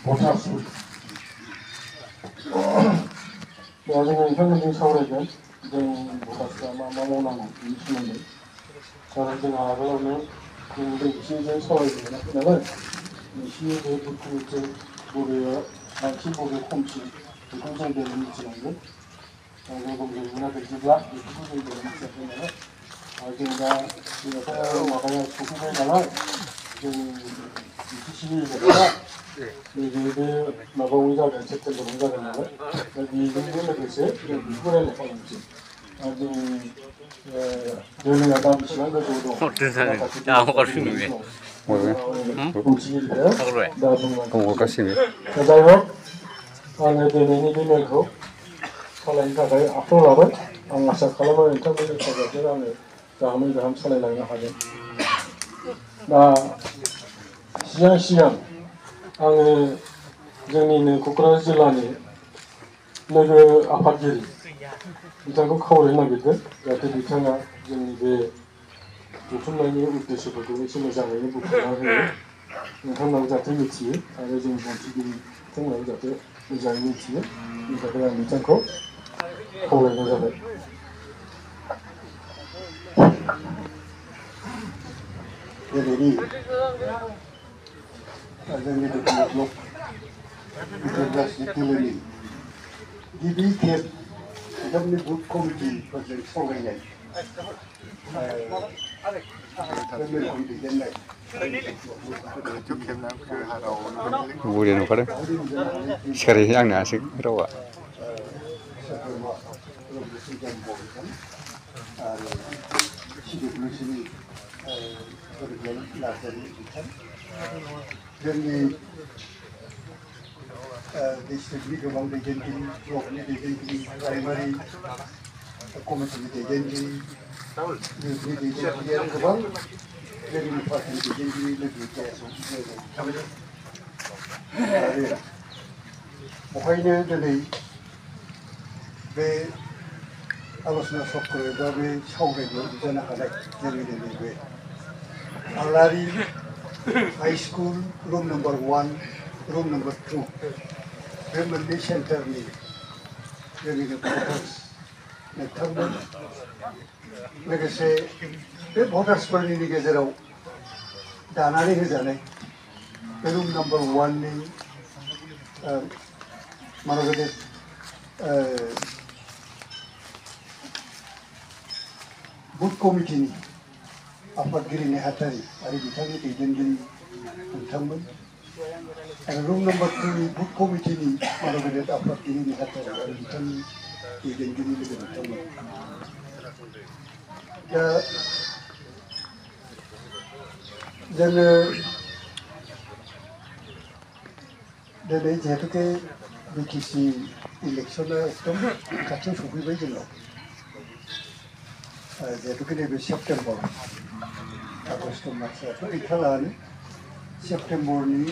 못하겠습니다. 나중에 현금증 사오래전 이제 못하겠어 아마 마모나는 이시는데 저는 지금 알아보면 근데 이시는 사오래전이나 그러면 이시의 부끄러운 노래와 기복의 콤치 공정되는 위치라는 공정되는 문화들과 공정되는 위치라는 제가 이거 막아야 조금만 나가 지시기가 이게 나가 우리가 어쨌든 우리가 되는 이 정도는 글쎄 이번에 나타났지 아주 여기가 다음 시간 가지고도 어떤 사람이 아무것도 없는 게 뭐야? 응? 가시네. 자자요. 안에 되는 이메일로 살아있는 가게 앞으로 나가 안 와서 칼라만 인터뷰를 하고 그다음에 다음에 다음 살아나는 하게. 나 시장 안에 저는 코크라질라니 너그 아파트 이장고 카오를 나기도 야때 비타나 저는 그 조금만이 우대서 보고 심어장에 부탁하고 한번 자체 위치 아래 좀 지금 정말 자체 의자의 위치에 이제 그냥 밑장고 카오를 넣어서 Jadi, ada ni develop, develop sekali. Jadi kita ni buat komiti pada soalnya. 우리는 그래. 시간이 양나 아직 들어와. जोंनि डिस्ट्रिक्टनि गोबां दैदेनगिरि ब्लकनि दैदेनगिरि primary कमिटिनि दैदेनगिरि ग्रुपनि दैदेनगिरिया गोबां जोंनि पार्टिनि दैदेनगिरि लोगो आरो बेवहायनो दिनै बे आल'सना चक्र एबा बे सावरायनायाव जानो हानाय जोंनि नैबे आलारि high school room number 1 room number 2 बे मोननै सेन्टारनि जोंनि भटार्स नोंथांमोन लोगोसे बे भटार्सफोरनि गेजेराव दानानै होजानाय बे रूम नम्बर 1 नि मानगेदेर बुथ कमिटिनि आफादगिरि नेहाथारि आरो बिथांनि दैदेनगिरि नोंथांमोन आरो रूम नम्बर 2 नि बुथ कमिटिनि मानगेदेर आफादगिरि नेहाथारि आरो बिथांनि दैदेनगिरि लोगो नोंथांमोन दा जोङो दिनै जिहेतुके बिटिसि इलेक्सना एकदम खाथियाव सफैबाय जोंनाव जिहेतुके नैबे सेप्टेम्बर आगस्ट मासआथ' गैखालानो सेप्टेम्बरनि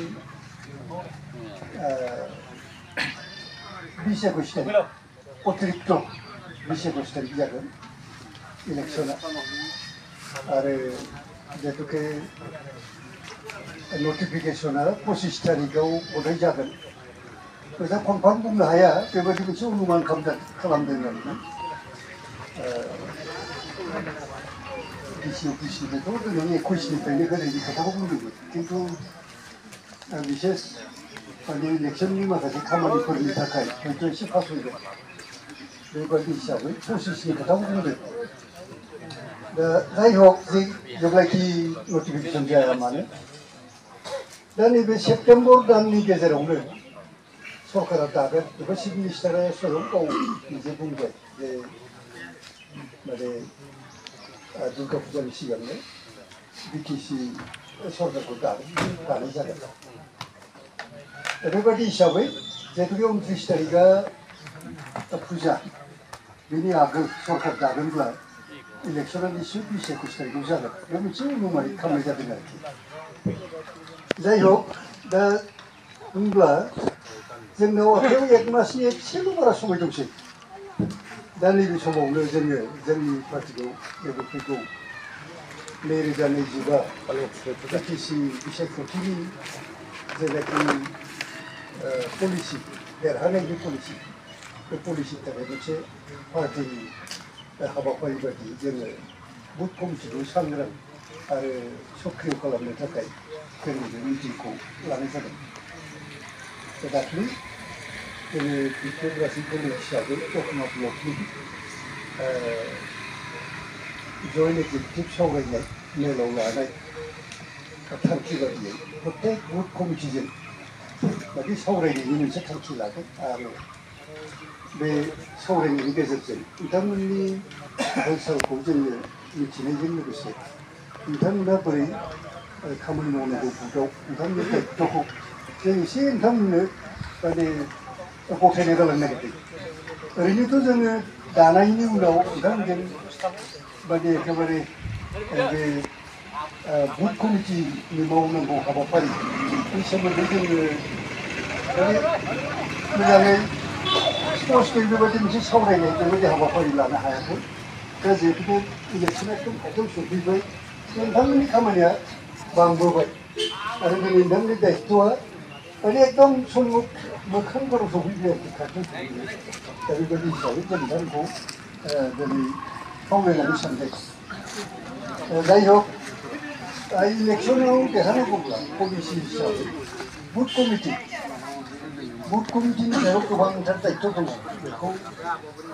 20 आगस्ट अतिरिक्त 20 आगस्ट जागोन इलेक्सना आरो जिहेतुके नटिफिकेसना 25 तारिखआव गथाय जागोन दा कनफार्म बुंनो हाया बेबायदि मोनसे अनुमान खालामदों आरोना डिसि अफिसनिफ्रायथ' दिनै 21निफ्रायनो होनायनि खोथाखौ बुंदोंमोन खिन्थु बिसेस माने इलेक्सननि माखासे खामानिफोरनि थाखाय हयथ' एसे फासयगोन बेबायदि हिसाबै 25नि खोथाखौ बुंदों दा जाय हक जेब्लाखि नटिफिकेसन जाया मानो दा नैबे सेप्टेम्बर दाननि गेजेरावनो सरकारा दागोन एबा चिफ मिनिस्टारा स्वयं गाव मोनसे बुंबाय जे माने दुर्गा फुजानि सिगांनो बिटिसि सरकारखौ दानाय जागोन दा बेबायदि हिसाबै जिहेतुके 29 तारिखआ फुजा बेनि आगोल सरकार दागोनब्ला इलेक्सना निश्चय 20 21 तारिखआव जागोन बे मोनसे अनुमान खालामनाय जादों आरोखि जाय हक दा होनब्ला जोंनाव आखायाव 1 मासनि एसेल' बारा समय दंसै दा नैबे समावनो जोङो जोंनि पार्टिखौ लोगोफोरखौ 2025 बिटिसि बिसायख'थिनि जेनाखि polisi, derhanagi polisi, ke polisi takai moनसे पार्टीनि हाबाफारि बायदि जोङो बुथ कमिटिखौ सांग्रां आरो सक्रिय खालामनो थाखाय जोंनि बे मिटिंखौ लानाय जादों। दाख्लै जोङो बिटिआर कमिटि हिसाबै दतमा ब्लकनि जयेन्ट एक्जिकिउटिभ सावरायनाय मेलाव लानाय थांखि बायदियै प्रत्येक बुथ कमिटिजों बायदि सावरायनायनि मोनसे थांखि लादों आरो बे सावरायनायनि गेजेरजों नोंथांमोननि हाल-सालखौ जोङो मिथिनायजों लोगोसे नोंथांमोना बोरै खामानि मावनांगौ बुथआव नोंथांमोननि दायित्वखौ जों एसे नोंथांमोननो माने गथायना गालांनो नागिरदों। ओरैनोथ' जोङो दानायनि उनाव नोंथांमोनजों माने एखेबारे बे बुथ कमिटिनि मावनांगौ हाबाफारि बेनि सोमोन्दै जोङो माने मोजाङै स्पष्टयै बेबायदि मोनसे सावरायनाय बेबायदि हाबाफारि लानो हायाखै। दा जिहेतु इलेक्सना एकदम खाथियाव सफैबाय नोंथांमोननि खामानिया बांबोबाय आरो नोंथांनि दायित्वआ माने एकदम सम्मुख मोखांफोराव सफैबाय आरोखि खाथियाव सफैबाय। दा बेबायदि हिसाबै जों नोंथांखौ दिनै खावलायनानै सानबाय। जाय हक इलेक्सनाव देरहानांगौब्ला पलिसि हिसाबै बुथ कमिटिनि सायाव गोबांथार दायित्व दङ बेखौ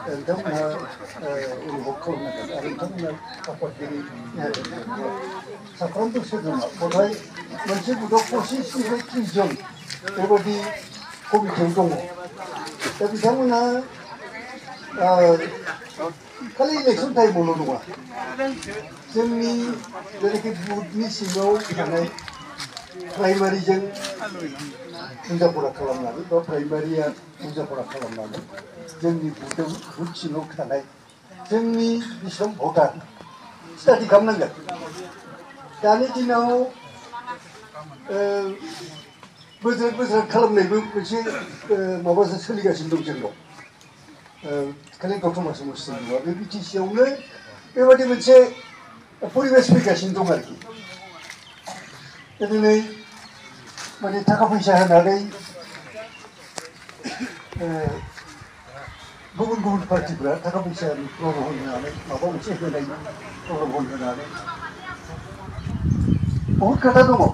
नोंथांमोनहा अनुभब खालामनांगोन आरो नोंथांमोना आफादगिरि साफ्रोमबो सोद्रोमा गथाय मोनसे बुथआव 25निफ्राय 30 जन बेबायदि कमिटियाव दङ। दा बिथांमोना खालि इलेक्सन टाइमावल' नङा जोंनि जेनाखि बुथनि सिङाव थानाय प्राइमारिजों बुजाफरा खालामनानै बा प्राइमारिया बुजाफरा खालामनानै जोंनि बुथ सिङाव थानाय जोंनि बेसेबां भटार स्टाडि खालामनांगोन। दानि दिनाव बोज्रेद खालामनायबो मोनसे माबासो सोलिगासिनो दं जोंनाव। खालि दतमा समस्ति नङा बे बिटिसिआवनो बेबायदि मोनसे परिबेस फैगासिनो दं आरोखि। दिनै माने थाखा फैसा होनानै गुबुन पार्टिफ्रा थाखा फैसानि प्रल'भन होनानै माबा मोनसे होनाय प्रल'भन होनानै बहुद खोथा दङ।